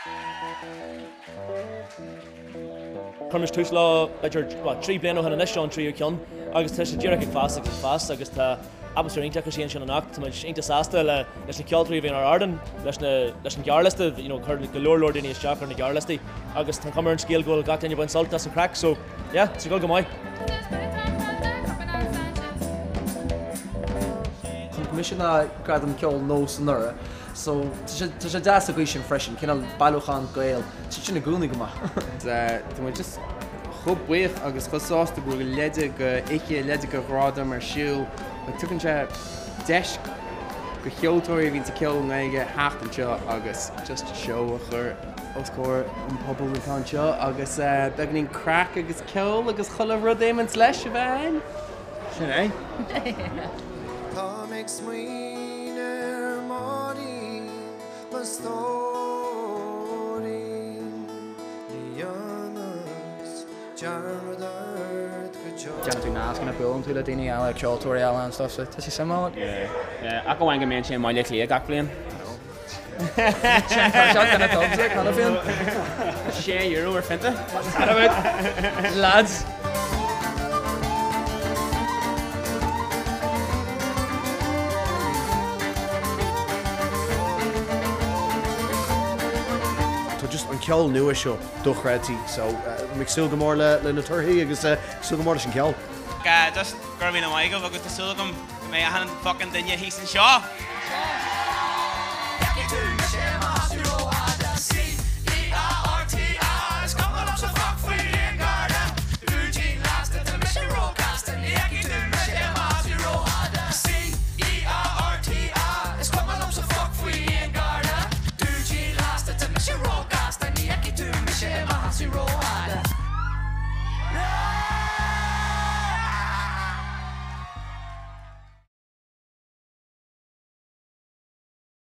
Chuir muid tús leo b'fhéidir, bhuel, 3 bliana ó shin anois, seo an tríú ceann agus tá sé díreach ag fás agus ag fás agus tá atmaisféar iontach istigh ansin anocht. Tá muid iontach sásta le leis na ceoltóirí a bhíonn ar ardán, leis na leis an ghearrliosta, you know, chuir go leor leor daoine isteach ar na gearrliostaí agus tá an chuma ar an scéal go bhfuil gach duine ag baint sult as an chraic so yeah, tá sé ag dul go maith. Chonaic mise na Gradaim Ceoil Nós anuraidh So, tá sé deas an gcaoi sin freisin, cineál bailiúchán Gael, tá sé sin i gcónaí go maith. Tá muid just chomh buíoch agus chomh sásta go bhfuil leide go oíche, leide go ghradaim ar siúl. Like, tugann sé deis go cheoltóirí a bhíonn ag ceol i nGaeilge theacht anseo agus just seó a chur os comhair an pobal atá anseo agus beagáinín craic agus ceol agus chuile rud a imíonns leis a bheith ann. Sin é. Táim ag smaoineamh ar Máirín, mo stóirín, Ní dhéanfas dearmad ort go deo. Déanann tú nascanna, buaileann tú le daoine eile, ceoltóirí eile and stuff, so tá sé suimiúil. Yeah, ach amháin go mbíonn sé i mBaile Átha Cliath gach bliain. Sin tuirseach duine domsa, cheana féin. €6 ar phionta. Lads! Tá just an ceol nua seo dochreidte so mé ag súil go mór le na torthaí agus ag súil go mór leis an cheol. Just go raibh míle maith agaibh agus tá súil agam go mbeidh achan fucking duine thíos anseo!